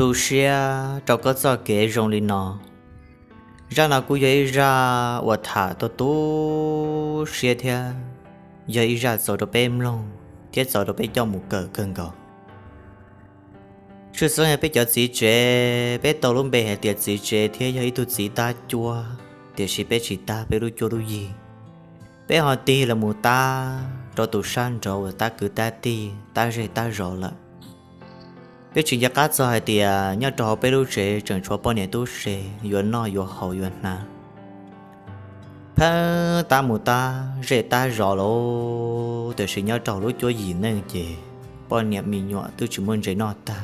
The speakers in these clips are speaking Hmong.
Tu siab rau koj txoj kev zoo li no. Zaj no kuj yog ib zaj uas tham tu tu siab thiab yog ib zaj txaus rau peb mloog thiab txaus rau peb coj mus kawm kawg nkaus. Tshwj xeeb yog peb cov txiv tsev, peb tau lub npe hais tias txiv tsev thiab yog ib tug txiv tab cuab, tiam sis peb tsis tab peb lub cuab lub yig. Peb ho tig los mus tab rau tus sab nraud uas tab kwv tab tij tab zej tab zos lawm. Peb tsis nco qab txog hais tias nyob rau hauv peb lub tsev tseem tshuav poj niam tub se yuav noj yuav haus yuav hnav. Pheej tab mus tab zej tab zos lauj, tiam sis nyob rau lub cuab yim neej ces poj niam me nyuam twb tsis muaj ntses noj tag.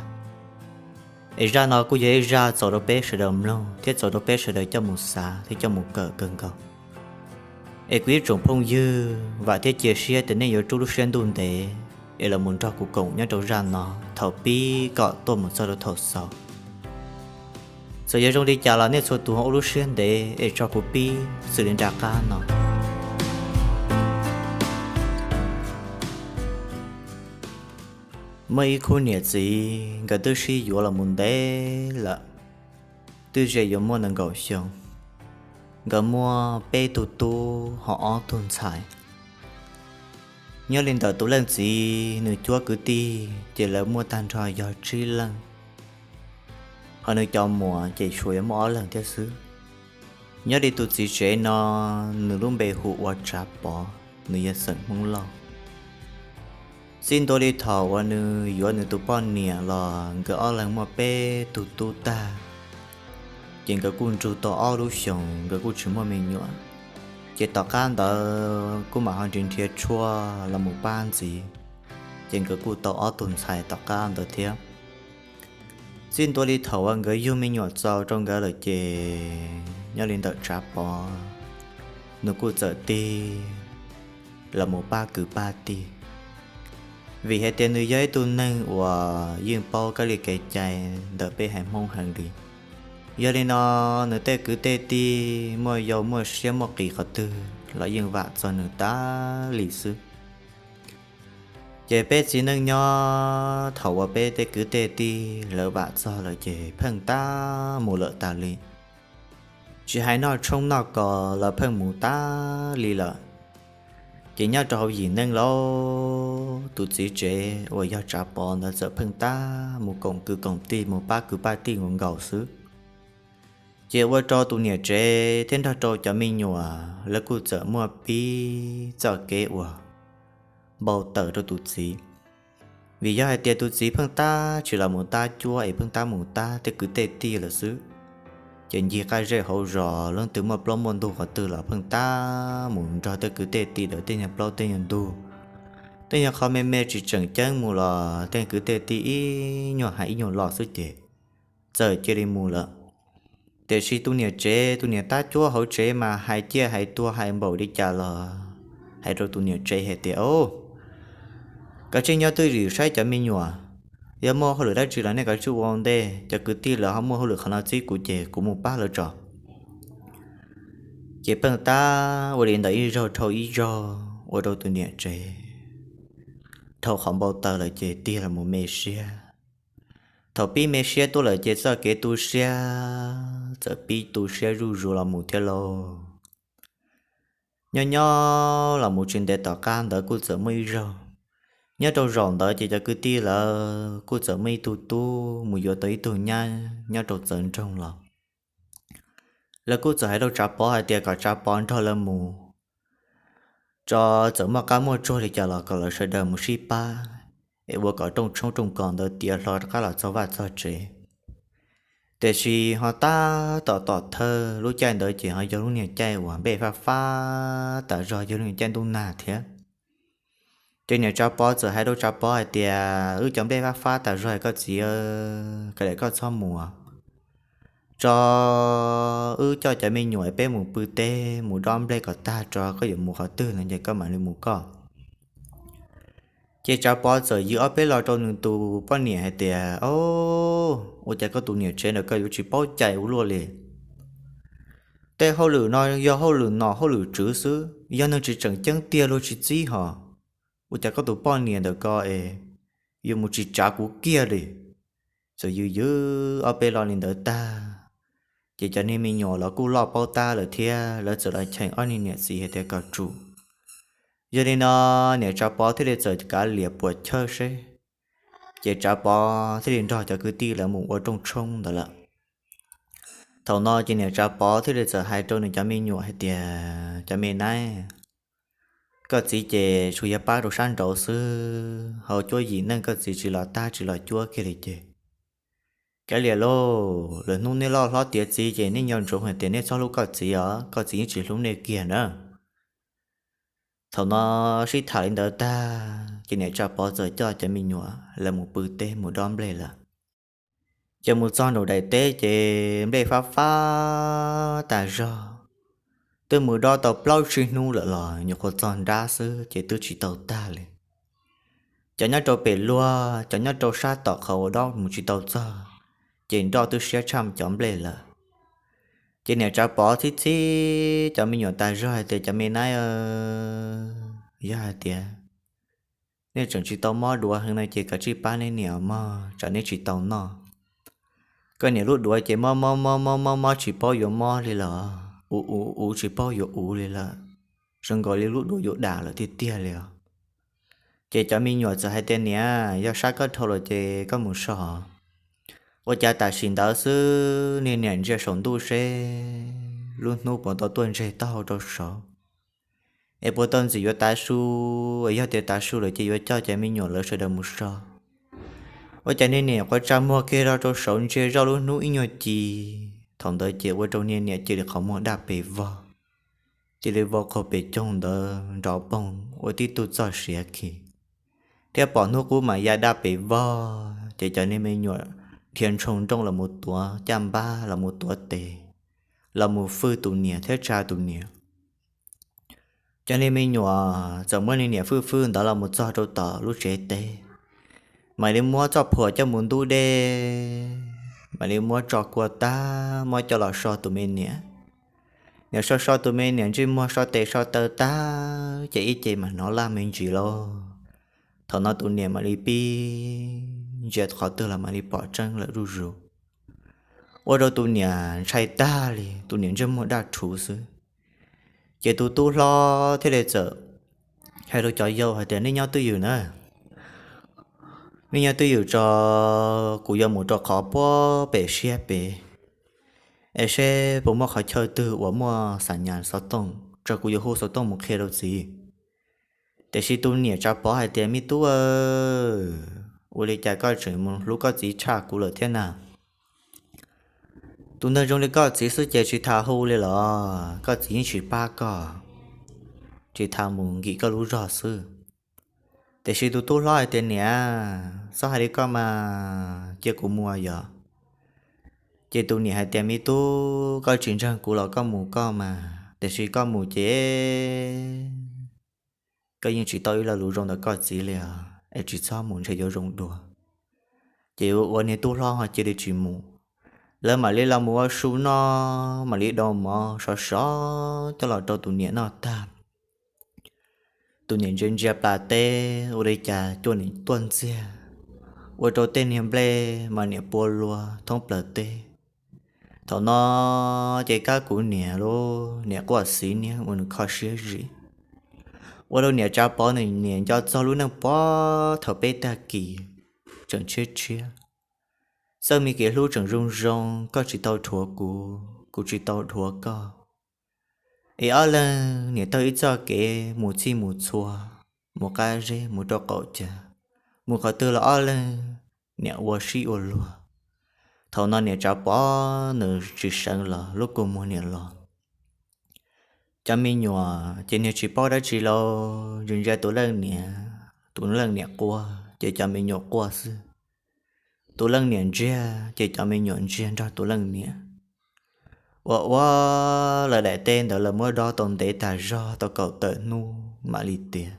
Es zaj no kuj yog ib zaj txaus rau peb sawv daws mloog thiab txaus rau peb sawv daws coj mus xav thiab coj mus kawm kawg nkaus. Es kuv ib tsoom phooj ywg, vam thiab cia siab tias nej yuav rub lub siab ntuj ntev es los mus nrog kuv koom nyob rau zaj no thaum pib kom tuaj mus txog rau thaum xaus. Txawm yog zoo li cas los nej txhua tus ua lub siab ntev es tso kuv pib xws li nram qab no. Muaj ib khub niam txiv, nkawd twb sib yuav los mus ntev lawm, twb ze yuav muaj nees nkaum xyoo. Nkawd muaj peb tug tub ho ob tug ntxhais. Nyob li ntawm tus leej txiv nws cuab kwv tij ces lawv muaj tag nrho yog tsib leej, ho nws cov muam ces tsuas yuav muaj ob leeg thiab xwb. Nyob li tus txiv tsev no, nws lub npe hu ua Tsav Pov, nws yog xeem Hmoob Lauj. Txij ntua li thaum uas nws yuav nws tus poj niam los nkawd ob leeg muaj peb tug tub tag, ces nkawd kuj nrug tau ob lub xyoos nkawd kuj tsis muaj me nyuam. Ces tom qab ntawd kuj mam ho nrhiav nrhiav tshuaj los mus pab ntxiv, ces nkawd kuj tau ob tug ntxhais tom qab ntawd thiab. Txij ntua li thaum uas nkawd yug me nyuam txaus rau nkawd lawm ces nyob li ntawm Tsav Pov, nws kuj txawm tig los mus pab kwv pab tij, vim hais tias nws yog ib tug neeg uas yeej paub kab li kev cai ntawm peb haiv Hmoob heev li. Yog li no, nws tej kwv tej tij muaj yau muaj siab muaj qis qhov twg los yeej vam txog nws tas li xwb. Ces peb txiv neej nyob thaum uas peb tej kwv tej tij lawv vam txog lawm ces pheej tab mus lawm tas li. Tsis hais noj tshoob noj kos los pheej mus tas li lawm. Ces nyob rau hauv yim neej lauj, tus txiv tsev uas yog Tsav Pov ntawd txawm pheej tab mus koom kwv koom tij mus pab kwv pab tij nkaus nkaus xwb. Ces ua rau tus niam tsev thiab nrog rau cov me nyuam lawv kuj txawm muaj pib txoj kev uas npau taws rau tus txiv. Vim yog hais tias tus txiv pheej tab tsis los mus tab cuab es pheej tab mus tab tej kwv tej tij lawm xwb. Ces ncig qab zej hauv zos leej twg muaj plaub muaj ntug qhov twg los pheej tab mus nrog tej kwv tej tij lawv tej nyuag plaub tej nyuag ntug, tej nyuag qho me me tsis tseem ceeb mus los tej kwv tej tij ib nyuag hais ib nyuag los xwb ces txawm cia li mus lawm. Tiam sis tus niam tsev tus niam tab cuab hauv tsev mas hais ciaj hais tuag hais npaum li cas los hais rau tus niam tsev hais tias, Au, kav tsij nyob twj ywm saib cov me nyuam, yog muaj hauj lwm dab tsi los nej kav tsij ua ua ntej, cov kwv tij lawv ho muaj hauj lwm qhov no txib kuv ces kuv mus pab lawv tso. Ces pheej tab ua li ntawd ib zaug dhau ib zaug ua rau tus niam tsev dhau qhov npau taws lawm ces tig los mus me siab. Thaum pib me siab tuaj lawm ces txoj kev tu siab txawm pib tu siab zuj zus los mus thiab lauj. Nyob nyob los mus tsis ntev tom qab ntawd kuj txawm muaj ib zaug, nyob rau zaum ntawd ces cov kwv tij lawv kuj txawm muaj ib tug tub mus yuav tau ib tug nyab nyob rau txawv nroog los. Lawv kuj txawm hais rau Tsav Pov hais tias kom Tsav Pov nrog lawv mus tso, txawm muaj qab muaj tsuag li cas los kom lawv sawv daws mus sib pab es ua kom rooj tshoob rooj kos ntawd tiav hlo rov qab los txog vaj txog tsev. Tiam sis ho tab tom tom thawj lub caij ntawd ces ho yog lub niag caij uas nplej fab fab tas zog, yog lub niag caij ntuj nag thiab. Ces niam Tsav Pov txawm hais rau Tsav Pov hais tias, Wb cov nplej fab fab tas zog, koj txiv, kav liam koj txhob mus tso, wb coj cov me nyuam peb mus pw teb mus dob nplej kom tag tso, koj yuav mus qhov twg no ces koj mam li mus koj. Ces Tsav Pov txawm yws ob peb lo rau nws tus poj niam hais tias, Au, ua cas koj tus niam tsev ntawm koj yuav tsis paub cai ua luaj li? Tej hauj lwm no yog hauj lwm nom hauj lwm tswv xwb, yog neeg tsis tseem ceeb tiag luag tsis txib hos. Ua cas koj tus poj niam ntawm ko es yuav mus tsis tsav kuv kiag li? Txawm yws yws ob peb lo li ntawd tag, ces cov niag me nyuam los kuj loj paub tab lawm thiab, lawv txawm los cheem ob niag niam txiv hais tias kom tsum. Yog li no, niam Tsav Pov thiaj li txawm kav liam puam chawj seb, ces Tsav Pov thiaj li nrog cov kwv tij lawv mus ua rooj tshoob ntawd lawm. Thaum no ces niam Tsav Pov thiaj li txawm hais rau nws cov me nyuam hais tias, Cov me nab, koj txiv ces tsuas yog pab rau sab nraud xwb, hauv cuab yim neej koj txiv tsis los tag tsis los cuab kiag li ces. Kav liam lauj, lwm hnub nej loj hlob tiav txiv ces nej nco ntsoov hais tias nej txhob hlub koj txiv os, koj txiv yeej tsis hlub nej kiag na. Thaum no sib tham li ntawd tag, ces niam Tsav Pov txawm coj cov me nyuam lawv mus pw teb mus dob nplej lawm. Ces mus txog nraum daim teb ces nplej fab fab tas zog, twb mus dob tau plaub tsib hnub lawm los nyuam qhuav txog nrab xwb ces twb tsis tau tag li. Cov nyob rau pem luag, cov nyob rau sab tom qhov uas dob mus tsis tau txog, ces nroj twb siab tshaj cov nplej lawm. Ces niam Tsav Pov txhib txhib cov me nyuam tas zog hais tias, Cov me nab, yog hais tias nej tseem tsis tau mob duav heev no ces kav tsij pab nej niam mog, tsam nej tsis tau noj. Koj niam lub duav ces mob mob mob mob mob mob tsis paub yuav mob li los, uv uv uv tsis paub yuav uv li lawm, zoo nkaus li lub duav yuav dam lawm tiag tiag li os. Ces cov me nyuam txawm hais tias, Niam, yog sab koj dhau lawm ces koj mus so. Ua cas tam sim ntawd xwb niag niam ntsia saum ntuj seb lub hnub puas tau tuaj ntseg taub hau rau saud, es puas tau ntxim yuav tav su, es yog tias tav su lawm ces yuav coj cov me nyuam lawv sawv daws mus so. Ua cas niag niam quav tsa muag kiag rau saud ntsia zoj lub hnub ib nyuag ci, thaum ntawd ces ua rau niag niam cia li qhov muag daj pes vog, cia li vau qaug pes coog ntawd nrov poog ua tib tug txoj sia khi, thiab pom hnub qub mas ya daj pes vog, ces cov niag me nyuam dhia ntshoo nrooj los mus tuav caj npab los mus tuav tes, los mus fwj tus niam thiab tsa tus niam. Cov niag me nyuam txawm muab niag niam fwj fwj ntawd los mus txog rau tom lub tsev teb, mam li muab txoj phuam coj mus ntub dej, mam li muab tso kua tag muab coj los so tus me niam. Niam so so tus me niam ntsej muag so tes so taw tag ces ib ce mas hnov laj me ntsis lauj. Thaum no tus niam mam li pib ntsia qhov twg los mam li pom tseeb lawm zuj zus. Ua rau tus niam ntshai tag li, tus niam ntsej muag daj rhuv xwb. Ces tus tub hlob thiaj li txawm hais rau cov yau hais tias, Nej nyob twj ywm na, nej nyob twj ywm tso, kuv yuav mus rau qhov puag pem siab pem, es seb puas muaj qhov chaw twg uas muaj xam nyas xov tooj tso, kuv yuav hu xov tooj mus qhia rau txiv. Tiam sis tus niam Tsav Pov hais tias, Me tub, ua li cas koj tseem mus hlub koj txiv tshaj kuv lawm thiab na? Tus neeg zoo li koj txiv xwb ces tsis tas hu li los koj txiv yeej tsis pab koj, tsis tas mus nkim koj lub zog xwb. Tiam sis tus tub hlob hais tias, Niam, txhob hais li koj mas, cia kuv mus yom. Ces tus niam hais tias, Me tub, koj tsis ntseeg kuv los koj mus koj mas, tiam sis koj mus ces koj yeej tsis tau ib lo lus zoo ntawm koj txiv li os, es tsis txhob mus ntshe yuav zoo dua. Ces ua ua niag tub hlob ho cia li tsis mus. Lawv mam li los mus ua su noj, mam li dau mov sov sov coj los rau tus niam noj tag. Tus niam ntsia ntsia plas teb ua li cas cua niam tuaj ntxiag, ua rau tej niag nplej mas niam pua lua thoob plaws teb. Thaum no ces kab kuv niam lauj, niam quaj xiv niab ua nws kho siab zim. Ua rau niam Tsav Pov nws niam nco txog lub neej puag thaum peb tag kis tseem tshiab tshiab. Txoj me kev hlub tseem zoo zoo, koj tsis tau dhuav kuv, kuv tsis tau dhuav koj. Es ob leeg niam taug ib txoj kev mus txhij mus txhua, mus qab zeb mus rau qaum cas, mus qhov twg los ob leeg niam ua sib ua luag. Thaum no niam Tsav Pov nws tsis seev los lub kua muag niam los. Cov me nyuam ces niag tsis paub dab tsi lauj, ntsia ntsia tus leej niam, tus leej niam quaj ces cov me nyuam quaj xwb. Tus leej niam ntsiag ces cov me nyuam ntsiag nrog tus leej niam. Ua ua lawv daim teb ntawd lawv muab dob tau ntev tas zog tau kaum tawm hnub mam li tiav.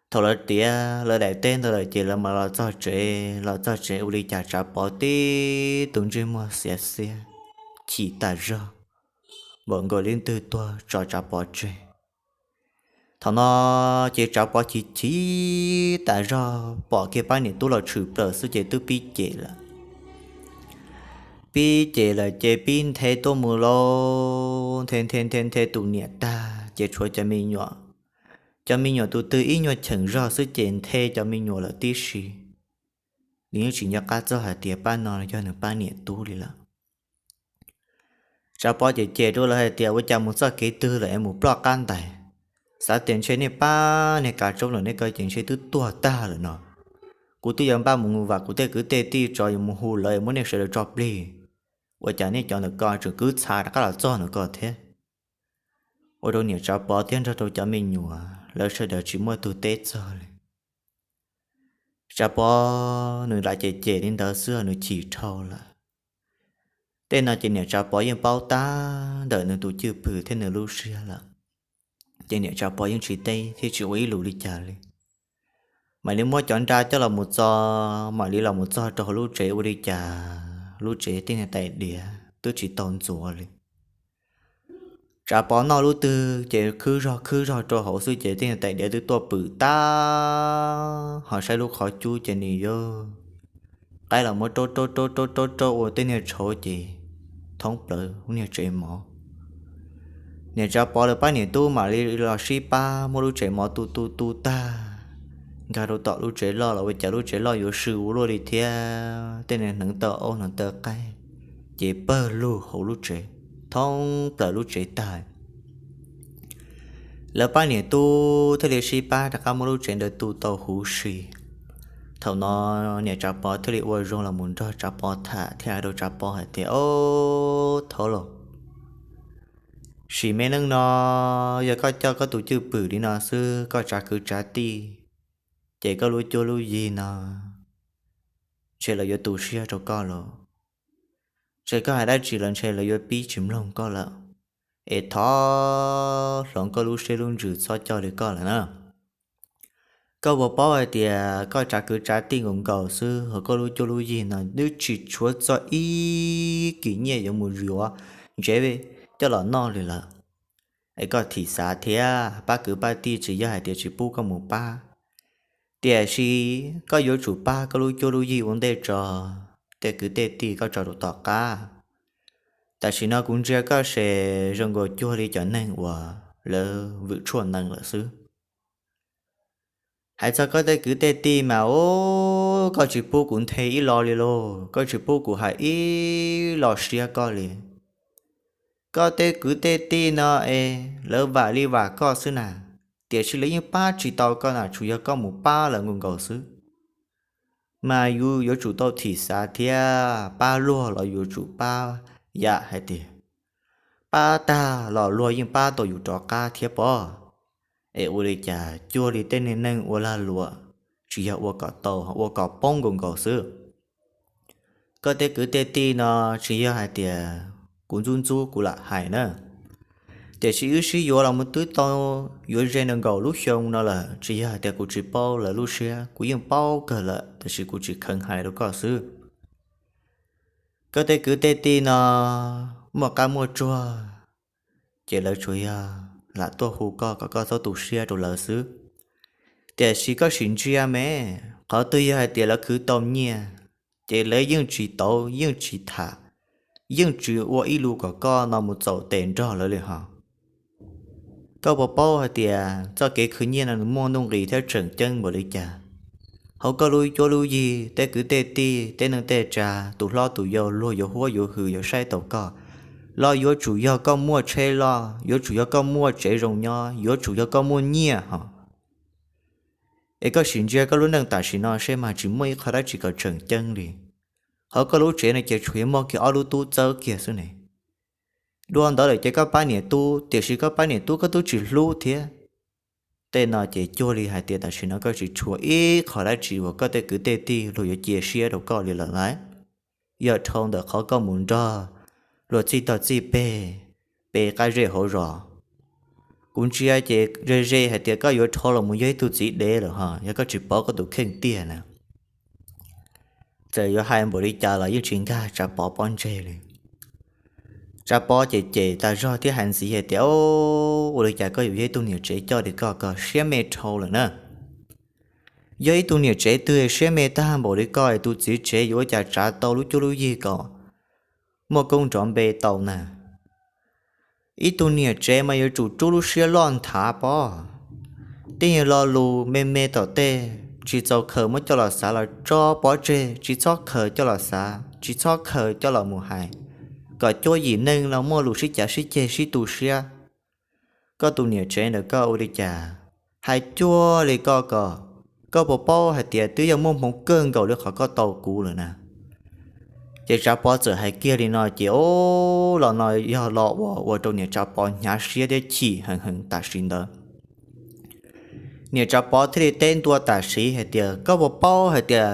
Thaum lawv tiav lawv daim teb ntawd lawm ces lawv mam los txog tsev, los txog tsev ua li cas Tsav Pov tib tus ntsej muag xiav xiab, chim tas zog, npaum nkaus li twg tuag tso Tsav Pov tseg. Thaum no ces Tsav Pov chim chim tas zog, pom kiag pab niam tub los tshwm plaws xwb ces twb pib cem lawm. Pib ces lawm ces pib nthe tuaj mus lauj, nthe nthe nthe nthe tus niam tag ces tshuav cov me nyuam. Cov me nyuam tus twg ib nyuag cheem zog xwb ces nthe cov me nyuam lawm tib si. Nws yeej tsis nco qab txog hais tias pab no yog nws pab niam tub li lawm. Tsav Pov ces cem rau lawv hais tias ua cas mus txoj kev twg lawm es mus ploj qab ntais. Xav tias ntshe nej pab niag kav tsoob lawm nej ko ces ntshe twb tuag tag lawm no. Kuv twb yuav npaj mus vam kuv tej kwv tej tij tso yuav mus hu lawv muab nej sawv daws tso plig. Ua cas nej cov ntawm ko tseem kwv txha rov qab los txog ntawm ko thiab? Ua rau niam Tsav Pov thiab nrog rau cov me nyuam lawv sawv daws tsis muaj tug teb txog li. Tsav Pov nws lam cem cem li ntawd xwb nws chim dhau lawm. Tej no ces niam Tsav Pov yeej paub tag ntawm nws tus cwj pwm thiab nws lub siab lawm. Ces niam Tsav Pov yeej tsis teb thiab tsis ua ib lus li cas li. Mam li muab cov nra coj los mus txo, mam li los mus txog rau hauv lub tsev ua li cas lub tsev tej niag tais diav twb tsis tau ntxuav li. Tsav Pov noj lub twg ces khwb zog khwb zog rau hauv xwb ces tej niag tais diav twb tuaj pwm tag, ho saib lub qhov cub ces nws yuav qaib los muab rauj rauj rauj rauj rauj ua tej niag tshauv ces thoob plaws lub niag tsev mov. Niam Tsav Pov lawv pab niam tub mam li los sib pab muab lub tsev mov tu tu tu tag, nkag rau tom lub tsev loj los ua cas lub tsev loj yuav sw ua luaj li thiab tej niag hneev taw aub hneev taw qaib ces pawg lug hauv lub tsev, thoob plaws lub tsev tag. Lawv pab niam tub thiaj li sib pab rov qab muab lub tsev ntawd tu tau huv si. Thaum no niam Tsav Pov thiaj li ua zoo los mus nrog Tsav Pov tham thiab hais rau Tsav Pov hais tias, Ob, thaub lauj, sim me neej no yog koj coj koj tus cwj pwm li no xwb koj tsav kwv tsav tij, ces koj lub cuab lub yig no ntshe lawv yuav tu siab rau koj lauj. Ntshe koj hais dab tsi los ntshe lawv yuav pib tsis mloog koj lawm. Es thov hloov koj lub siab lub ntsws txhob coj li koj lawm na. Koj puas paub hais tias koj tsav kwv tsav tij nkaus nkaus xwb hos koj lub cuab lub yig no twb tsis tshuav txog ib kis nyiaj yuav mus yuav ntsev coj los noj li lawm. Es koj thim xav thiab, pab kwv pab tij tsis yog hais tias tsis pub koj mus pab, tiam sis koj yuav tsum pab koj lub cuab lub yig ua ntej tso, tej kwv tej tij koj tso rau tom qab. Tam sim no kuv ntsia koj ces zoo nkaus cuag li cov neeg uas lawv vwm tshuaj nees lawm xwb. Hais txog koj tej kwv tej tij mas, o, koj tsis pub kuv nthe ib lo li lauj, koj tsis pub kuv hais ib lo siab koj li. Koj tej kwv tej tij no es lawv vam li vam koj xwb na, tiam sis lawv yeej pab tsis tau koj na, tsuas yog koj mus pab lawv nkaus nkaus xwb. Mas yus yuav tsum tau thim xav thiab, pab luag los yuav tsum pab yam hais tias pab tag los luag yeej pab tau yus rov qab thiab pob. Es ua li cas cuag li tej neeg ua lag luam, tsis yog ua kom tau, ua kom poob nkaus nkaus xwb. Koj tej kwv tej tij no tsis yog hais tias kuv ntxub ntxub kuv lam hais na, tiam sis wb sib yuav los mus twb tau yuav ze nees nkaum lub xyoo no lawm, tsis yog hais tias kuv tsis paub lawv lub siab, kuv yeej paub kawg lawm, tiam sis kuv tsis kheev hais rau koj xwb. Koj tej kwv tej tij no muaj qab muaj tsuag, ces lawv tsuas yog lam tuaj hu koj kom koj txhob tu siab rau lawv xwb. Tiam sis koj sim ntsia me, qhov twg yog hais tias lawv khwv tau nyiaj, ces lawv yeej tsis tauv yeej tsis tham, yeej tsis ua ib lus kom koj no mus txaus tes nrog lawv li hos. Koj puas paub hais tias txoj kev khwv nyiaj no nws muaj nuj nqis thiab tseem ceeb npaum li cas? Hauv koj lub cuab lub yig, tej kwv tej tij, tej neej tej tsa, tus hlob tus yau, luag yuav huab yuav hwm yuav saib taus koj, los yuav tsum yog koj muaj tsheb loj, yuav tsum yog koj muaj tsev zoo nyob, yuav tsum yog koj muaj nyiaj hos. Es koj sim ntsia koj lub neej tam sim no seb mas tsis muaj ib qho dab tsi kom tseem ceeb li. Hauv koj lub tsev no ces tsuas yog muaj kiag ob lub tub txawb kiag xwb ne. Dua ntawd lawm ces koj pab niam tub, tiam sis koj pab niam tub koj twb tsis hlub thiab. Tej no ces cuag li hais tias tam sim no koj tsis tshuav ib qho dab tsi uas koj tej kwv tej tij luag yuav cia siab rau koj li lawm lauj. Yog dhau ntawm qhov koj mus nrog luag txij tog txij peg, pe qab zej hauv zos, kuv ntsia ces ze ze hais tias koj yuav dhau los mus yog ib tug txiv dev lawm hos yog koj tsis pauv koj tus kheej tiag na. Txawm yuav hais npaum li cas los yeej tsis nkag Tsav Pov pob ntseg li. Tsav Pov ces cem tas zog thiab hais ntxiv hais tias, Ua li cas koj yuav yog ib tug niam tsev coj li koj, koj siab me dhau lawm na. Yog ib tug niam tsev twg siab me tag npaum li koj es tus txiv tsev yuav ua cas tsav tau lub cuab lub yig kom muaj koob nrov npe tau na. Ib tug niam tsev mas yuav tsum rub lub siab loj nthav pob. Tej yam lo lus me me tom tej tsis txaus khaws muab coj los xav los tso pov tseg, tsis txhob khaws coj los xav, tsis txhob khaws coj los mus hais, kom cuab yim neej no muaj lus sib cav sib ceg sib tu siab. Koj tus niam tsev ntawm koj ua li cas, hais cuag li koj ko, koj puas paub hais tias twb yog muaj hmoo kawg nkaus li qhov koj tau kuv lawm na. Ces Tsav Pov txawm hais kiag li no ces, o, los no yog lo uas ua rau niam Tsav Pov hnyav siab thiab chim heev heev tam sim ntawd. Niam Tsav Pov thiaj li teb ntua tam sim hais tias, koj puas paub hais tias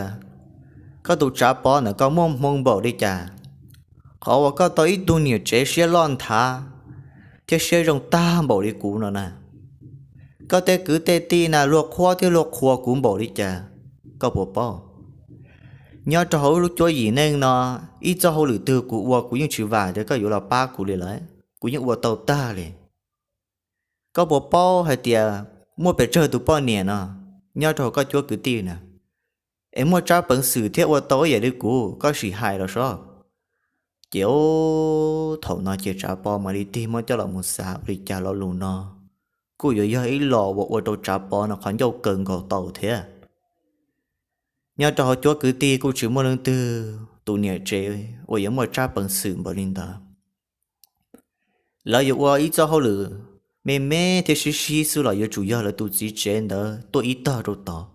koj tus Tsav Pov ntawm koj muaj hmoo npaum li cas, qhov uas koj tau ib tug niam tsev siab loj nthav thiab siab zoo tag npaum li kuv no na. Koj tej kwv tej tij na luag qhuab thiab luag qhuas kuv npaum li cas, koj puas paub? Nyob rau hauv lub cuab yim neej no, ib txoj hauj lwm twg kuv ua kuv yeej tsis vam tias koj yuav los pab kuv li lawm, kuv yeej ua tau tag li. Koj puas paub hais tias muaj pes tsawg tus poj niam no nyob rau hauv koj cuab kwv tij na, es muaj tsab peev xwm thiab ua tau ib yam li kuv, koj sim hais los soj. Ces thaum no ces Tsav Pov mam li tig muab coj los mus xav ua li cas lo lus no kuj yuav yog ib los uas ua rau Tsav Pov no qhov ncauj kaw nkaus tau thiab. Nyob rau hauv cuab kwv tij kuj tsis muaj leej twg tus niam tsev uas yuav muaj tsab peev xwm npaum li ntawd. Lawv yuav ua ib txoj hauj lwm me me thiab sib sib xwb los yuav tsum yog lawv tus txiv tsev ntawd tuaj ib tog rau tod,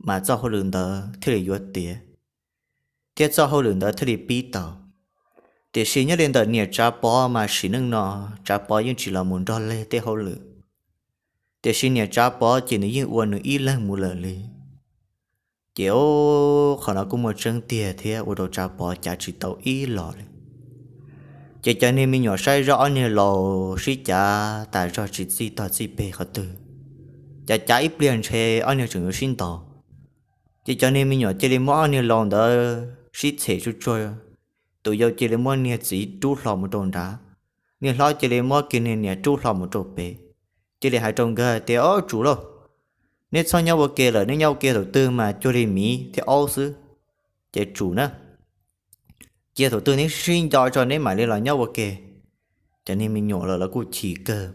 mas txoj hauj lwm ntawd thiaj li yuav tiav, thiab txoj hauj lwm ntawd thiaj li pib tau. Tiam sis nyob li ntawm niam Tsav Pov mas sim neej no Tsav Pov yeej tsis los mus nrog leg tej hauj lwm, tiam sis niam Tsav Pov ces nws yeej ua nws ib leeg mus lawm li. Ces qhov no kuj muaj tseeb tiag thiab ua rau Tsav Pov cav tsis tau ib los li. Ces cov niag me nyuam saib zoj ob niag laus sib cav tas zog tsis txij tog txij peg qhov twg, cav cav ib pliag ntshe ob niag tseem yuav sib ntaus. Ces cov niag me nyuam cia li muab ob niag laus ntawd sib txhem tsuj tsuag, tus yau cia li muab niag txiv rub hlo mus rau nrad, niag hlob cia li muab kiag niag niam rub hlo mus rau pem, cia li hais rau nkawd tias, Ob tsum lauj, neb txhob nyob ua ke lawm, neb nyob ua ke thaum twg mas cuag li miv thiab aub xwb, ces tsum na, cia thaum twg neb sib nco tso neb mam li los nyob ua ke. Cov niag me nyuam los lawv kuj chim kawg.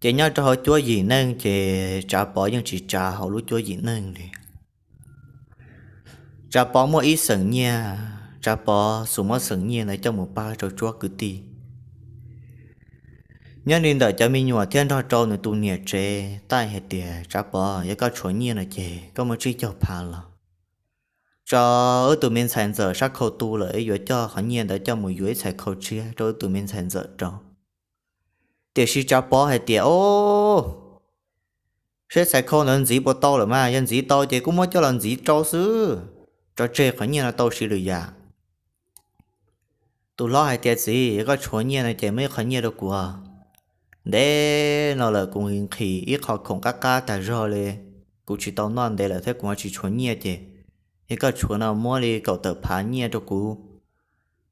Ces nyob rau hauv cuab yim neej ces Tsav Pov yeej tsis tsav hauv lub cuab yim neej li. Tsav Pov muaj ib xeem nyiaj, Tsav Pov xub muab xeem nyiaj ntawd coj mus pab rau cuab kwv tij. Nyob li ntawm cov me nyuam thiab nrog rau nws tus niam tsev taij hais tias, Tsav Pov, yog koj tshuav nyiaj no ces koj muab tsib caug phav los tso, wb tus me ntxhais ntxawm sab khau tu lawm, wb yuav coj qhov nyiaj ntawd coj mus yuav ib txhais khau tshiab rau wb tus me ntxhais ntxawm rau. Tiam sis Tsav Pov hais tias, Ob, seb txhais khau ntawd ntxiv puas tau lawm mas, yog ntxiv tau ces kuj muab coj los ntxiv rau xwb, tso tseg qhov nyiaj no tau siv lwm yam. Tus hlob hais tias, Txiv, yog koj tshuav nyiaj no ces muab ib qho nyiaj rau kuv. Ntev no lawm kuv nqhis ib qho khoom qab qab tag zog li, kuv tsis tau noj ntev lawm thiab kuv ho tsis tshuav nyiaj ces, yog koj tshuav no muab li kaum tawm phav nyiaj rau kuv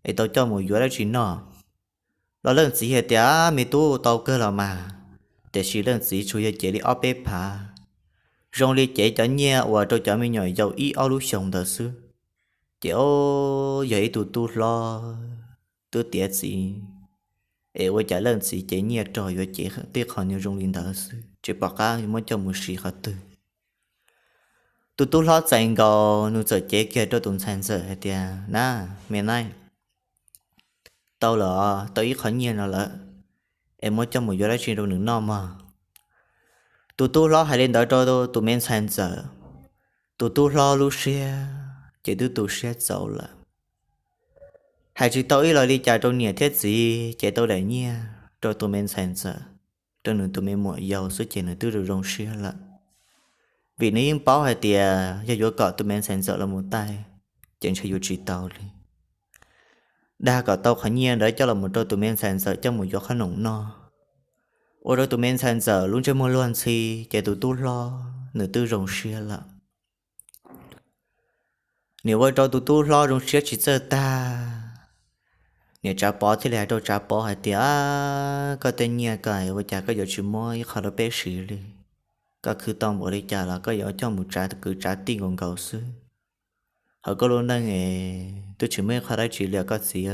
es tau coj mus yuav dab tsi noj. Los leej txiv hais tias, Me tub, tau kawg los mas. Tiam sis leej txiv tsuas yog cev li ob peb phav, zoo li cev cov nyiaj uas rau cov me nyuam yaus ib ob lub xyoo ntawd xwb. Ces ob, yog ib tug tub hlob twb tiav txiv, es ua cas leej txiv cev nyiaj rau yuav cev tej qho zoo li ntawd xwb, tsis pom qab muab coj mus siv qhov twg. Tus tub hlob txais nkaus nws txawm cev kiag rau tus ntxhais ntxawm hais tias, Na, me naib, tau lawm, tau ib qho nyiaj no lawm, es muab coj mus yuav dab tsi rau nws noj mog. Tus tub hlob hais li ntawd rau tus me ntxhais ntxawm, tus tub hlob lub siab ces twb tu siab txaus lawm. Hais tsis tau ib los li cas rau niam thiab txiv, ces tau daim nyiaj rau tus me ntxhais ntxawm, rau nws tus me muam yau xwb ces nws twb zoo zoo siab lawm. Vim nws yeej paub hais tias yog yuav kom tus me ntxhais ntxawm los mus taij, ces ntshe yuav tsis tau li. Dag kom tau qhov nyiaj ntawd coj los rau tus me ntxhais ntxawm coj mus yuav qhob noom noj, ua rau tus me ntxhais ntxawm lub ntsej muag luag ntxhi, ces tus tub hlob nws twb zoo siab lawm. Niam ua rau tus tub hlob zoo siab tsis txawj tag. Niam Tsav Pov thiaj li hais rau Tsav Pov hais tias, Koj tej nyiaj ko ua cas koj yuav tsis muab ib qho rau peb siv li? Koj khwv tau npaum li cas los koj yuav coj mus tsav kwv tsav tij nkaus nkaus xwb. hauv koj lub neej es twb tsis muaj ib qho dab tsi li os koj txiv.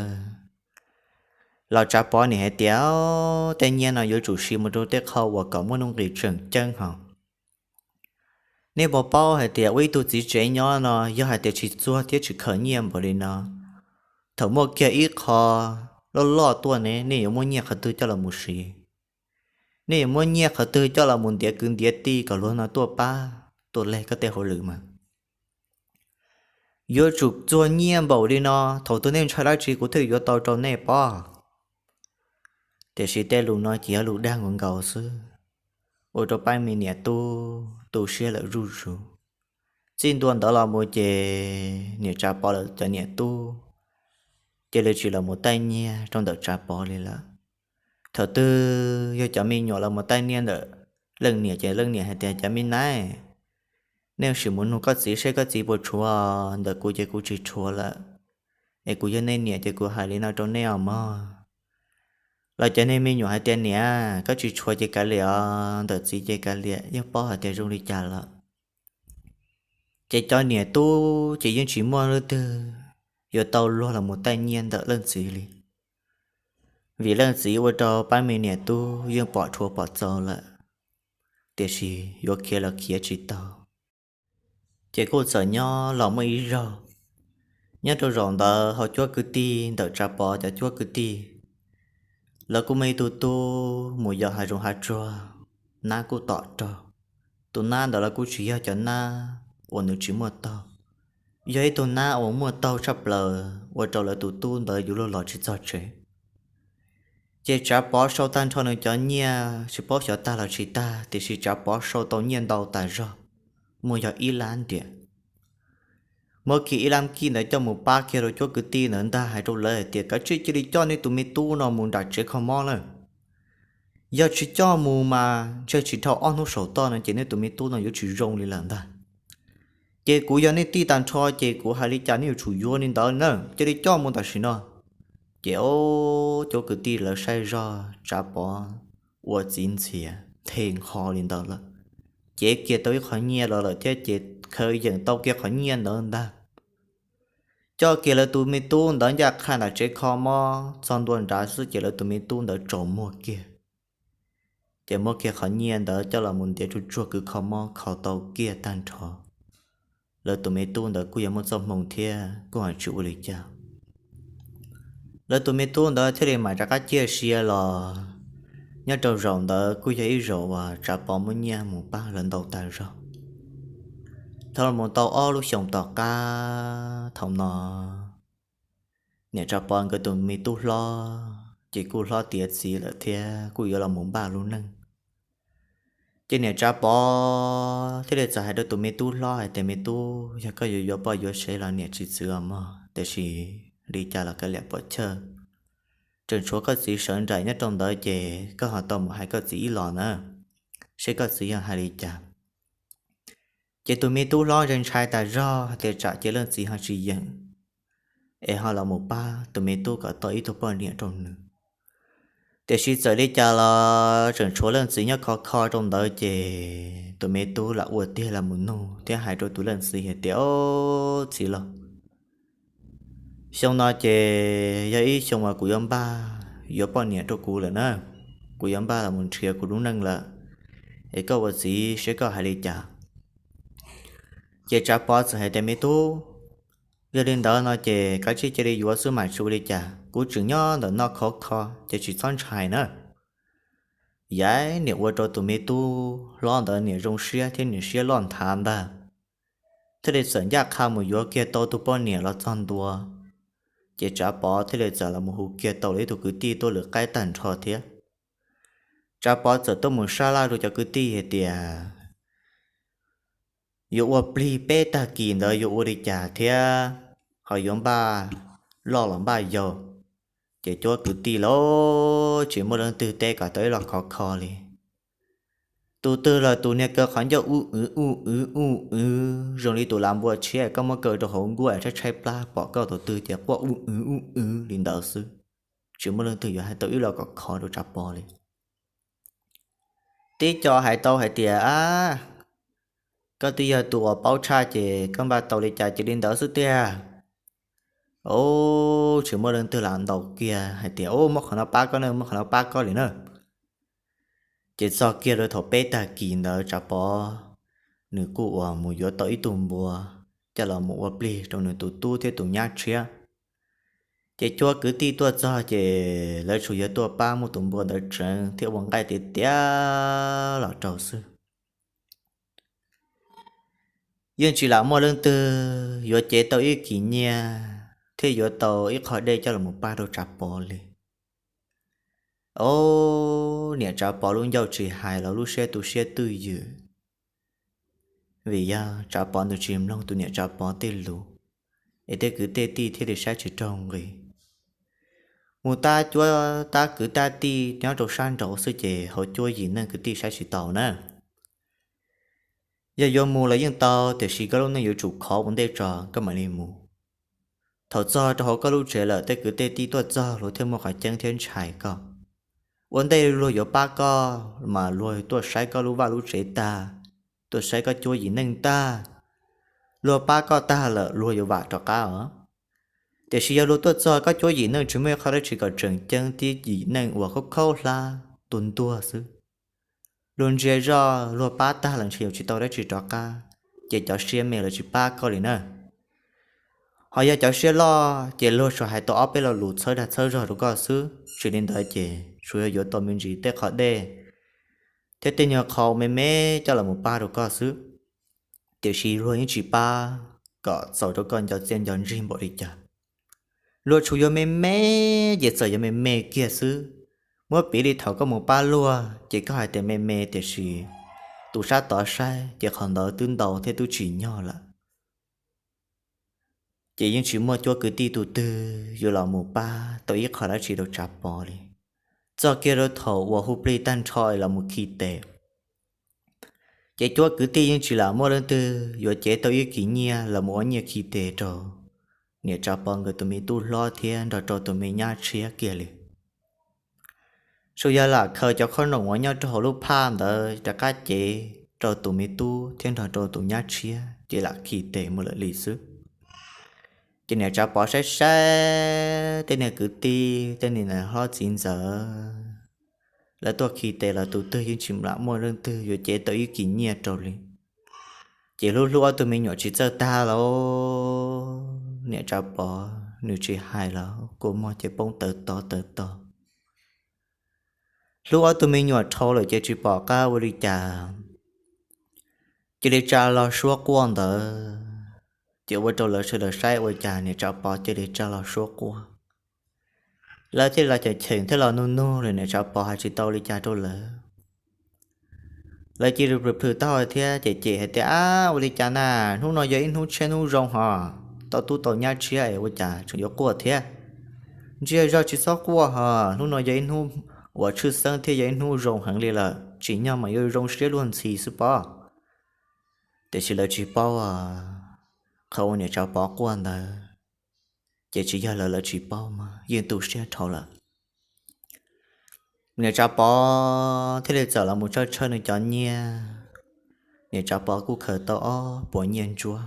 Los Tsav Pov nim hais tias tej nyiaj no yuav tsum siv mus rau tej qho uas kom muaj nuj nqis tseem ceeb hos. Nej puas paub hais tias ua ib tug txiv tsev nyob no yog hais tias tsis txuag thiab tsis khaws nyiaj npaum li no, thaum muaj kiag ib qho loj loj tuaj ne, nej yuav muab nyiaj qhov twg coj los mus siv? Nej yuav muab nyiaj qhov twg coj los mus ntiav kwv ntiav tij kom luag no tuaj pab tuaj leg koj tej hauj lwm mas? Yuav tsum txuag nyiaj npaum li no, thaum twg nej ntshai dab tsi kuv thiaj yuav tau rau nej pob. Tiam sis tej lus no ces yog lus dag nkaus nkaus xwb, ua rau pab me niam tub tu siab lawm zuj zus. Txij ntua ntawd los mus ces niam Tsav Pov lawv cov niam tub cia li tsis los mus taij nyiaj rau ntawm Tsav Pov li lawm. Thaum twg yog cov me nyuam los mus taij nyiaj ntawm leej niam ces leej niam hais tias, cov me nab, nej sim mus nug koj txiv seb koj txiv puas tshuav, ntawm kuv ces kuv tsis tshuav lawm. Es kuv yog nej niam ces kuv hais li no rau nej os mog. Los cov nej me nyuam hais tias, niam, koj tsis tshuav ces kav liam os, ntawm txiv ces kav liam, yeej paub hais tias zoo li cas lawm. Ces cov niam tub ces yeej tsis muaj leej twg yuav tau luag los mus taij nyiaj ntawm leej txiv li, vim leej txiv ua rau pab me niam tub yeej pom tshuav pom txaus lawm, tiam sis yuav khiav los khiav tsis tau. Ces kuj txawm nyob los muaj ib zaug, nyob rau zaum ntawd ho cuab kwv tij ntawm Tsav Pov cov cuab kwv tij, lawv kuj muaj ib tug tub mus yos hav zoov hav tsuag, nab kuj tom raug. Tus nab ntawd los kuj tsis yog cov nab uas nws tsis muaj taug, yog ib tug nab uas muaj taug tshaj plaws ua rau lawv tus tub ntawd yuav luag los tsis txog tsev. Ces Tsav Pov sau tag nrho nws cov nyiaj tsis paub xyov tag los tsis tag, tiam sis Tsav Pov sau tau nyiaj ntau tas zog, muaj yog ib lab ntiam. Muab kiag ib lab kij ntawd coj mus pab kiag rau cuab kwv tij ntawd ntag, hais rau lawv hais tias, kav tsij cia li coj nej tus me tub no mus nram tsev kho mob na. Yog tsis coj mus mas ntshe tsis dhau ob hnub saum toj no ces nej tus me tub no yuav tsis zoo li lawm ntag. Ces kuv yog nej tij tag nrho ces kuv hais li cas nej yuav tsum yuav li ntawd na, cia li coj mus tam sim no. Ces ob cuab kwv tij lawv saib zog Tsav Pov ua txiv ntxhias nthe nqho li ntawd lawm, cev kiag tau ib qho nyiaj los lawm thiab ces khaws yeem tau kiag qhov nyiaj ntawd ntag. Coj kiag lawv tus me tub ntawd ncaj qha nram tsev kho mob, txog ntua nrad xwb ces lawv tus me tub ntawd tsaus muag kiag. Ces muab kiag qhov nyiaj ntawd coj los mus ntiav tsuj tsuag kwv kho mob kho tau kiag tag nrho. Lawv tus me tub ntawd kuj yog muaj txoj hmoo thiab kuj ho tsis ua li cas. Lawv tus me tub ntawd thiaj li mam rov qab ciaj sia los. Nyob rau zaum ntawd kuj yog ib zaum uas Tsav Pov muab nyiaj mus pab lawv ntau tag zog. Thaum los tau ob lub xyoos tom qab thaum no, niam Tsav Pov nkawd tus me tub hlob ces kuj hlob tiav txiv lawm thiab kuj yuav los mus npaj lub neej. Ces niam Tsav Pov thiaj li txawm hais rau tus me tub hlob hais tias, me tub, yog koj yuav yuav poj yuav sev los niam tsis txwv os mog, tiam sis li cas los kav liam pom chawj. Tseem tshuav koj txiv sawv nraim nyob rau ntawd ces koj ho tau mus hais koj txiv ib los na, seb koj txiv yog hais li cas. Ces tus me tub hlob ntshai ntshai tas zog hais tias tsam ces leej txiv ho tsis yeem es ho los mus pab tus me tub kom tau ib tug poj niam rau nws. Tiam sis txawm li cas los tseem tshuav leej txiv nyob khov kho rau ntawd ces tus me tub lam ua tiag los mus nug thiab hais rau tus leej txiv hais tias, o, txiv laus, xyoo no ces yog ib xyoo uas kuv yuav npaj yuav poj niam rau kuv lawm na, kuv yuav npaj los mus nrhiav kuv lub neej lawm, es koj ua txiv seb koj hais li cas. Ces Tsav Pov txawm hais tias, me tub, yog li ntawd no ces kav tsij cia li yuav xwb mas tsis ua li cas, kuv tseem nyob ntawm no khov kho ces tsis txhob ntshai na. Yaiv niam ua rau tus me tub hlob ntawd niam zoo siab thiab niam siab loj nthav ntag, thiaj li txawm ncaj qha mus yuav kiag tau tus poj niam los txog ntua. Ces Tsav Pov thiaj li txawm los mus hu kiag tau lawv ib tug kwv tij tuaj lwm qaib tag nrho thiab. Tsav Pov txawm tuaj mus sab laj rau cov kwv tij hais tias, yuav ua plig peb tag kis ntawd yuav ua li cas thiab, ho yuav npaj loj los npaj yau. Ces cuab kwv tij los tsis muaj leej twg teb kom tau ib los khov kho li. Tus twg los tus niag kaw qhov ncauj uj wv uj wv uj wv zoo li tus lav npua tshiab koj muab kaw rau hauv nkuaj tshaib tshaib plab pom koj tus twg ces quaj uj wv uj wv li ntawd xwb, tsis muaj leej twg yuav hais tau ib los kom khov rau Tsav Pov li. Tib co hais tau hais tias, a, Koj twb yog tus uas paub tshaj ces koj npaj tau li cas cia li ntawd xwb tiag. Ub, tsis muaj leej twg lam ntaus kiag hais tias, Ub, muab qhov no pab koj na, muab qhov no pab koj li na. Ces txog kiag rau thaum peb tag kis ntawd Tsav Pov nws kuj uas mus yuav tau ib tug npua coj los mus ua plig rau nws tus tub thiab tus nyab tshiab. Ces cuab kwv tij tuaj txog ces lawv tsuas yog tuaj pab muab tus npua ntawd tseev thiab ua nqaij tiav tiav los rau xwb. Yeej tsis lam muaj leej twg yuav cev tau ib kis nyiaj thiab yuav tau ib qho dej coj los pab rau Tsav Pov li. Ub, niam Tsav Pov lub ncauj tsis hais los lub siab tu siab twj ywm, vim yog Tsav Pov nws tsis mloog tus niam Tsav Pov tej lus, es tej kwv tej tij thiaj li saib tsis raug nqi. Mus tab cuab tab kwv tab tij nyob rau sab nraud xwb ces hauv cuab yim neej kwv tij saib tsis taus na. Yog yuav mus los yeej tau, tiam sis koj lub neej yuav tsum khov ua ntej tso koj mam li mus. Thaum txog rau hauv koj lub tsev lawm tej kwv tej tij tuaj txog luag thiaj muaj qhov ceeb thiab ntshai koj. Ua ntej luag yuav pab koj mas luag tuaj saib koj lub vaj lub tsev tag, tuaj saib koj cuab yim neej tag. Luag pab koj tag lawm luag yuav vam rov qab os. Tiam sis yog luag tuaj txog koj cuab yim neej tsis muaj ib qho dab tsi kom tseem ceeb thiab yim neej uas khaub khaub hlab tuag ntuag xwb, luag ntsia zoj luag pab tag los ntshe yuav tsis tau dab tsi rov qab, ces cov siab me lawv tsis pab koj li na. Ho yog cov siab loj ces luag tsuas hais tau ob peb lo lus txhawb dag txhawb zog rau koj xwb, tsis li ntawd ces tsuas yog yuav tau me ntsis tej qhov dej thiab tej nyuag qho me me coj los mus pab rau koj xwb. Tiam sis luag yeej tsis pab kom txaus rau koj nco txiaj nco ntsig npaum li cas. Luag tsuas yuav me me, ces txawm yuav me me kiag xwb. Muab piv li thaum koj mus pab luag ces koj hais tias me me, tiam sis tus sab tod saib ces qhov ntawd twb ntau thiab twb tsim nyog lawm. Ces yeej tsis muaj cuab kwv tij tus twg yuav los mus pab tau ib qho dab tsi rau Tsav Pov li. Txog kiag rau thaum uas hu plig tag nrho los mus khi tes, ces cuab kwv tij yeej tsis lam muaj leej twg yuav cev tau ib kis nyiaj los mus ua nyiaj khi tes rau niam Tsav Pov nkawd tus me tub hlob thiab nrog rau tus me nyab tshiab kiag li. Tsuas yog lam khaws cov khob noom uas nyob rau hauv lub phaj ntawd rov qab cev rau tus me tub thiab nrog rau tus nyab tshiab ces lam khi tes mus lawm li xwb. Ces niam Tsav Pov saib saib tej niag kwv tij tej niag hlob txiv ntxawm, lawv tuaj khi tes los tus twg yeej tsis lam muaj leej twg yuav cev tau ib kis nyiaj rau li. Ces hlub hlub ob tug me nyuam tsis txawj tag lauj, niam Tsav Pov nws tsis hais los kua muag ces poob tawv to tawv to. Hlub ob tug me nyuam dhau lawm ces tsis pom qab ua li cas, cia li tsa los suab quaj ntawd. Ces ua rau lawv sawv daws saib ua cas niam Tsav Pov cia li tsa los suab quaj. Lawv thiaj los cheem cheem thiab los nug nug los niam Tsav Pov hais tsis tau li cas rau lawv. Lawv cia li plhws plhws taub hau thiab cem cem hais tias, Ab, ua li cas na, hnub no yog ib hnub tshiab hnub zoo hos, tau tub tau nyab tshiab es ua cas tseem yuav quaj thiab? Ntshe zog tsis txhob quaj hos, hnub no yog ib hnub uas tshwj xeeb thiab yog ib hnub zoo heev li lawm, tsim nyog mas yuav zoo siab luag ntxhi xwb pob. Tiam sis lawv tsis paub, qhov uas niam Tsav Pov quaj ntawd ces tsis yog lawv, lawv tsis paub mas yeej tu siab dhau lawm. Niam Tsav Pov thiaj li txawm los mus tshawb tshawb nws cov nyiaj. Niam Tsav Pov kuj khaws tau ob puas nyiaj ntsuab.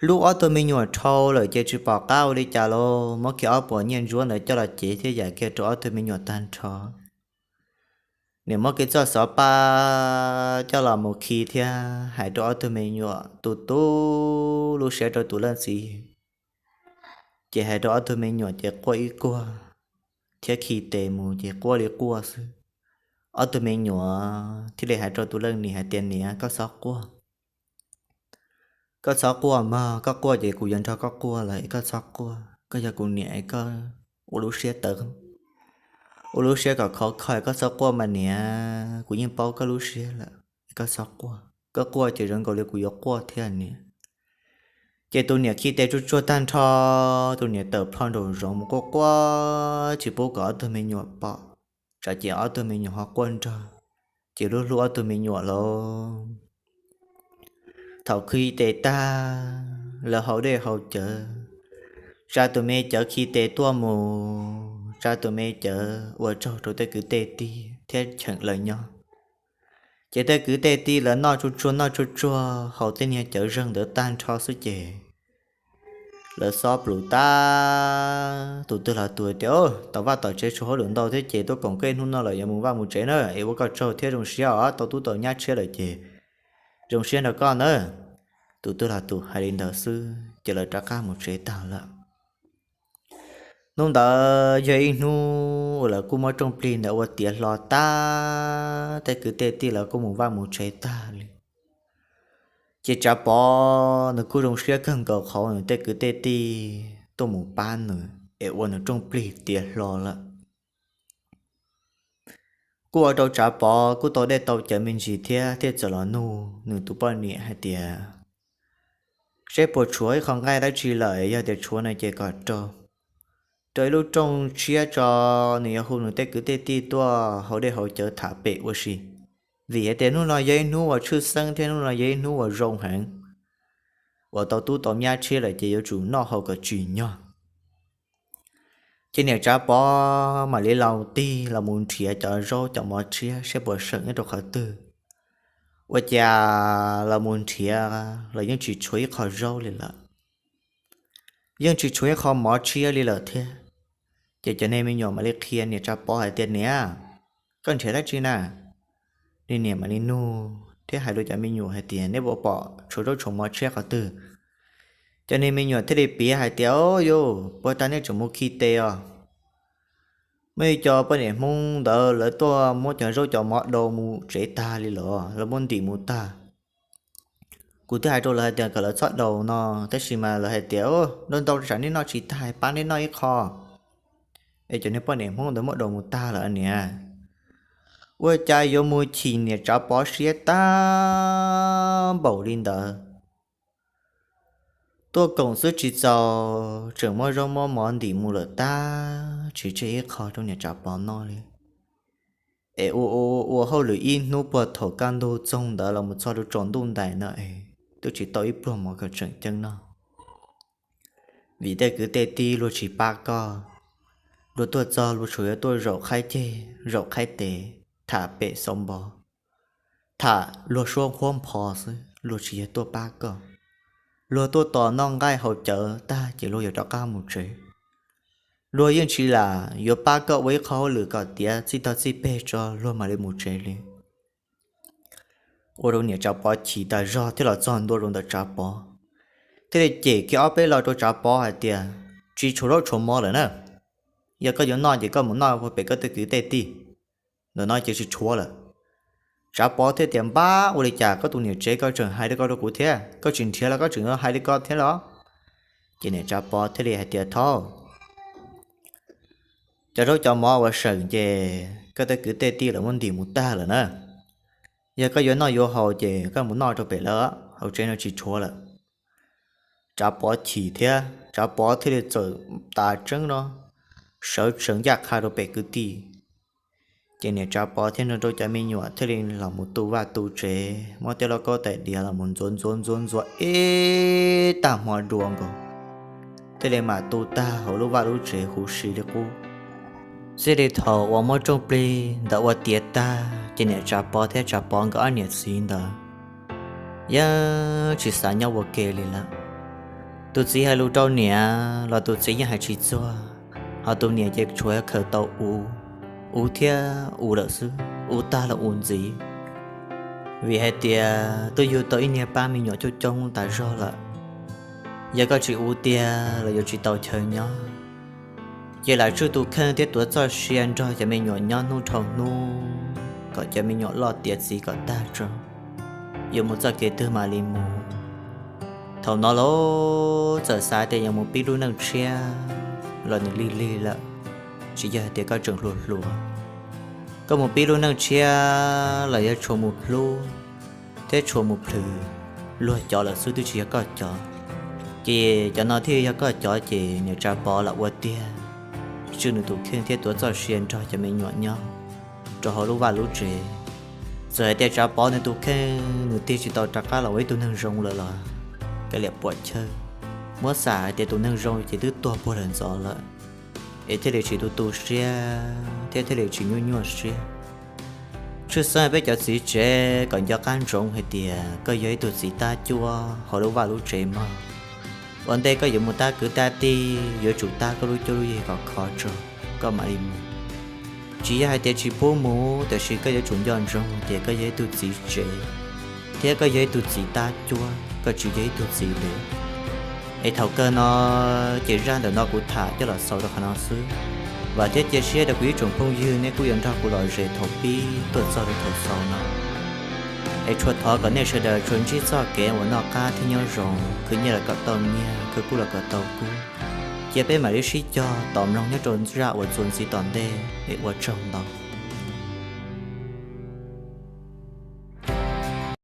Hlub ob tug me nyuam dhau lawm ces tsis pom qab ua li cas los muab kiag ob puas nyiaj ntsuab ntawd coj los cev thiab yam kiag rau ob tug me nyuam tag nrho. Niam muab kiag txoj xov paj coj los mus khi thiab hais rau ob tug me nyuam tu tu lub siab rau tus leej txiv. Ces hais rau ob tug me nyuam ces quaj ib kuag, thiab khi tes mus ces quaj li quaj xwb. Ob tug me nyuam thiaj li hais rau tus leej niam hais tias, Niam, koj txhob quaj. Koj txhob quaj mog, koj quaj ces kuv yuav nrog koj quaj lawm, koj txhob quaj. Koj yog kuv niam es koj ua lub siab tawv, ua lub siab kom khov kho, koj txhob quaj mas niam, kuv yeej paub koj lub siab lawm, koj txhob quaj. Koj quaj ces zoo nkaus li kuv yuav quaj thiab niam. Ces tus niam khi tes tsuag tsuag tag nrho, tus niam tawm plho nraum zoov mus quaj quaj tsis pub kom ob tug me nyuam pom, tsam ces ob tug me nyuam ho quaj nrog, ces hlub hlub ob tug me nyuam lauj. Thaum khi tes tag, lawv haus dej haus cawv, tsa tus me cawv khi tes tuaj mus, tsa tus me cawv ua tsaug rau tej kwv tej tij thiab cheem lawv nyob. Ces tej kwv tej tij lawv noj tsuag tsuag noj tsuag tsuag haus tej niag cawv zeeg ntawd tag nrho xwb ces lawv xob plus tag, tus twg los tus tias, Tau vaj tom tsev tshuav hauj lwm ntau thiab ces tuaj koom koj ib hnub no lawm yuav mus vaj mus tsev na, es ua koj tsaug thiab zoo siab os, tau tub tau nyab tshiab lawm ces zoo siab nrog koj na. Tus twg los tus hais li ntawd xwb ces lawv rov qab mus tsev tag lawm. Hnub ntawd yog ib hnub uas lawv kuj muab rooj plig ntawd ua tiav hlo tag, tej kwv tej tij lawv kuj mus vaj mus tsev tag li. Ces Tsav Pov nws kuj zoo siab kawg nkaus qhov nws tej kwv tej tij tuaj mus pab nws es ua nws rooj plig tiav hlo lawm. Kuj ua rau Tsav Pov kuj tau dej tau cawv me ntsis thiab thiaj txawm los nug nws tus poj niam hais tias, Seb puas tshuav ib qho nqaij dab tsi lawm, yog tias tshuav no ces kom rau, rau ib lub rooj tshiab tso, nws yuav hu nws tej kwv tej tij tuaj haus dej haus cawv tham pem ua si. Vim hais tias hnub no yog ib hnub uas tshwj xeeb thiab hnub no yog ib hnub uas zoo heev, uas tau tub tau nyab tshiab lawm ces yuav tsum noj haus kom tsim nyog. Ces niam Tsav Pov mam li los tig los mus nrhiav cov zaub cov mov tshiab saib puas seem nyob rau qhov twg. Ua cas los mus nrhiav los yeej tsis tshuav ib qho zaub li lawm, yeej tsis tshuav ib qho mov tshiab li lawm thiab. Ces cov niag me nyuam mam li qhia niam Tsav Pov hais tias, Niam, koj nrhiav dab tsi na? Niag niam mam li nug thiab hais rau cov me nyuam hais tias, Neb puas pom tshuav zaub tshuav mov tshiab qhov twg? Cov niag me nyuam thiaj li piav hais tias, Au yus, puag ta nej tseem mus khi tes os. Muaj ib co poj niam Hmoob ntawd lawv tuaj muab cov zaub cov mov daus mus tsev tag li los lawv muab ntim mus tag. Kuv twb hais rau lawv hais tias kom lawv txhob daus no, tab sis mas lawv hais tias, Ntau ntau tsam nej noj tsis tag, pab neb noj ib qho. Es cov niag poj niam Hmoob ntawd muab daus mus tag lawm niam. Ua cas yuav mus chim niam Tsav Pov siab tag npaum li ntawd. Tuaj koom xwb tsis txaus, tseem muab zaub muab mov ntim mus lawm tag, tsis tseg ib qho rau niam Tsav Pov noj li. Es ua ua ua hauj lwm ib hnub puag thaum kaj ntug txoog ntawd los mus txog rau tsaus ntuj ntais no es twb tsis tau ib pluag mov kom tseem ceeb noj. Vim tej kwv tej tij luag tsis pab koj, luag tuaj txog luag tsuas yuav tuaj zaum qhaib ceg zaum qhaib tes, tham pem xauv npov, tham luag suab huab npho xwb, luag tsis yog tuaj pab koj. Luag tuaj tos noj nqaij haus cawv tag ces luag yuav rov qab mus tsev. Luag yeej tsis lam yuav pab koj ua ib qho hauj lwm kom tiav txij tog txij peg tso luag mam li mus tsev li. Ua rau niam Tsav Pov chim tas zog thiab los txog ntua rau ntawm Tsav Pov, thiaj li cem kiag ob peb lo rau Tsav Pov hais tias, Tsis tshuav zaub tshuav mov lawm na. Yog koj yuav noj ces koj mus noj pem koj tej kwv tej tij, ntawm no ces tsis tshuav lawm. Tsav Pov thiaj tias, Npab, ua li cas koj tus niam tsev koj tseem hais li ko rau kuv thiab? Koj tsis nrhiav los koj tseem hais li ko thiab los? Ces niam Tsav Pov thiaj li hais tias, Thaub, cov zaub cov mov uas seem ces koj tej kwv tej tij lawv muab ntim mus tag lawm na. Yog koj yuav noj yuav haus ces koj mus noj rau pem lawm, hauv tsev no tsis tshuav lawm. Tsav Pov chim thiab Tsav Pov thiaj li txawm tas tseeb no, sawv tsees ncaj qha rau pem kwv tij. Ces niam Tsav Pov thiaj nrog rau cov me nyuam thiaj li los mus tu vaj tu tsev, muab tej lauj kaub tais diav los mus ntxuav ntxuav ntxuav ntxuav ib tag hmo dua nkaus, thiaj li mam tu tag hauv lub vaj lub tsev huv si li qub. Txij li thaum uas muab rooj plig ntawd ua tiav tag ces niam Tsav Pov thiab Tsav Pov nkawd ob niam txiv ntawd yeej tsis xav nyob ua ke li lawm. Tus txiv hais lus rau niam los tus txiv yeej hais tsis txuag, ho tus niam ces tsuas khaws tau ua, ua thiab ua lawm xwb, ua tag los ua ntxiv. Vim hais tias twb yug tau ib niag pab me nyuam coob coob tas zog lawm, yog koj tsis ua tiag los yuav tsis tau chaw nyob. Ces lam tswj tus kheej thiab tuav txoj sia nrog cov me nyuam nyob hnub dhau hnub kom cov me nyuam loj tiav txiv kom tag tso, yuav mus txoj kev twg mam li mus. Thaum no los txawm xav tias yuav mus pib lub neej tshiab los nws lig lig lawm, tsis yog hais tias koj tseem hluas hluas. Koj mus pib lub neej tshiab los yog tshuav mus hlub thiab tshuav mus plhws luag cov lawm xwb, twb tsis yog koj cov. Ces cov no thiaj yog koj cov ces niam Tsav Pov lam ua tiag, tswj nws tus kheej thiab tuav txoj sia nrog cov me nyuam nyob rau hauv lub vaj lub tsev. Txawm hais tias Tsav Pov nws tus kheej nws tig tsis tau rov qab los ua ib tug neeg zoo lawm los kav liam puam chawj, muab xam hais tias tus neeg zoo ces twb tuag puag lawm ntxov lawm, es thiaj li tsis tu tu siab thiab thiaj li tsis nyuaj nyuaj siab. Tshwj xeeb peb cov txiv tsev kom nco qab ntsoov hais tias koj yog ib tug txiv tab cuab hauv lub vaj lub tsev mog. Ua ntej koj yuav mus tab kwv tab tij yuav tsum tab koj lub cuab lub yig kom khov tso, koj mam li mus. Tsis yog hais tias tsis pub mus, tiam sis koj yuav tsum nco ntsoov tias koj yog ib tug txiv tsev, thiab koj yog ib tug txiv tab cuab, koj tsis yog ib tug txiv dev. Es thaum kawg no ces zaj ntawm no kuv tham coj los xaus rau qhov no xwb. Vam thiab cia siab rau kuv ib tsoom phooj ywg nej kuj yuav nrog kuv lom zem thaum pib tuaj txog rau thaum xaus no. Es tsuas thov kom nej sawv daws tsuas ntsib txoj kev uas noj qab thiab nyob zoo, khwv nyiaj los kom tau nyiaj, khwv kub los kom tau kub. Cia peb mam li sib cog tos mloog nyob rau zaj uas txuas ntxiv tom ntej, es ua tsaug ntau.